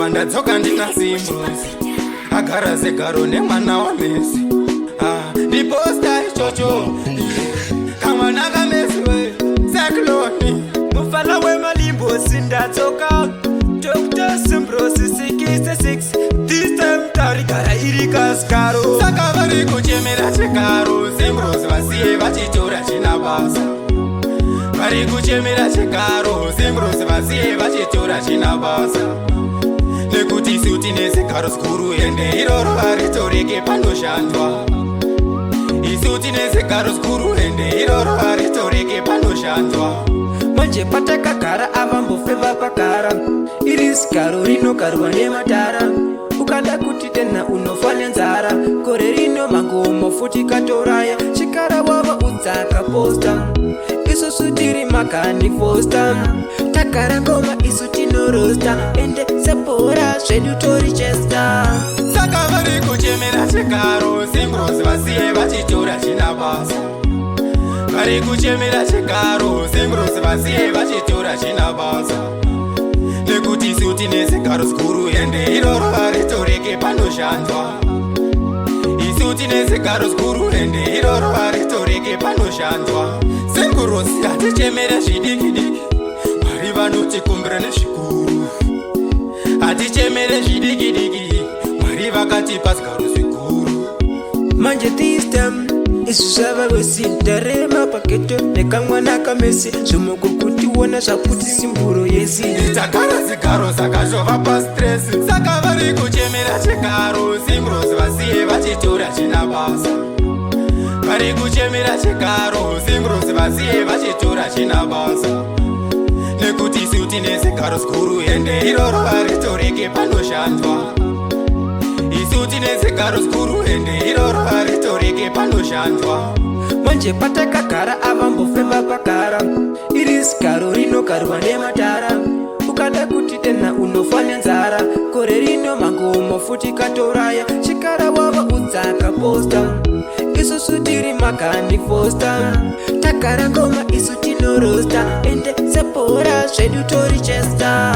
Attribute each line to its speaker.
Speaker 1: Aiwa, ndadzoka ndina Simbrosi, agara zegaro nemwana waMesi. Ah, ndiposta ichocho kamwana kaMesi we sekloni.
Speaker 2: Mufana wemalimbosi, ndadzoka. Dr Simbrosi 66, this time tarigara iri kasikaro.
Speaker 1: Saka vari kuchemera chigaro, Simbrosi vasiye vachitora china basa. Vari kuchemera chigaro, Simbrosi vasiye vachitora china basa, nekuti isu tine zigaro zikuru, ende iroro haritoreke, panoshandwa. Isu tine zigaro zikuru, ende iroro haritoreke, panoshandwa.
Speaker 2: Manje patakagara avambofeva pagara, iri zigaro rinogarwa nematara. Ukada kuti tena unofa nenzara. Gore rino mangomo futi katoraya chikara wava udzaka posta. Isusu tiri makani fosta, tagara ngoma isu tinorosta, ende sebhora zvedu tori chesta.
Speaker 1: Saka vari kuchemera chigaro, Simbrosi vasiye vachitora china basa. Vari kuchemera chigaro, Simbrosi vasiye vachitora china basa, nekuti isu tine zigaro zikuru, ende iroro haritoreke, panoshandwa. Isu tine zigaro zikuru, ende iroro haritoreke, panoshandwa. Sengurosi hatichemere zvidiki diki, Mwari vanotikumbira nezvikuru. Hatichemere zvidiki diki, Mwari vakatipa zigaro zvikuru.
Speaker 2: Manje this time isu zvava wesi, ndarema paketo nekamwana kamesi, zvimoko kutiona zvakuti simburo yesi.
Speaker 1: Takara zigaro zakazova pastress. Saka vari kuchemera chigaro, Simbrosi vasiye vachitora china basa. Vari kuchemera chigaro, Simbrosi vasiye vachitora china basa, nekuti isu tine zigaro zikuru, ende iroro haritoreke, panoshandwa. Isu tine zigaro zikuru, ende iroro haritoreke, panoshandwa.
Speaker 2: Manje patakagara avambofeva pagara, iri zigaro rinogarwa nematara. Ukada kuti tena unofa nenzara. Gore rino mangomo futi katoraya chikara wava udzaka posta. Isusu tiri makani fosta, tagara ngoma isu tinorosta, ende sebhora zvedu tori chesta.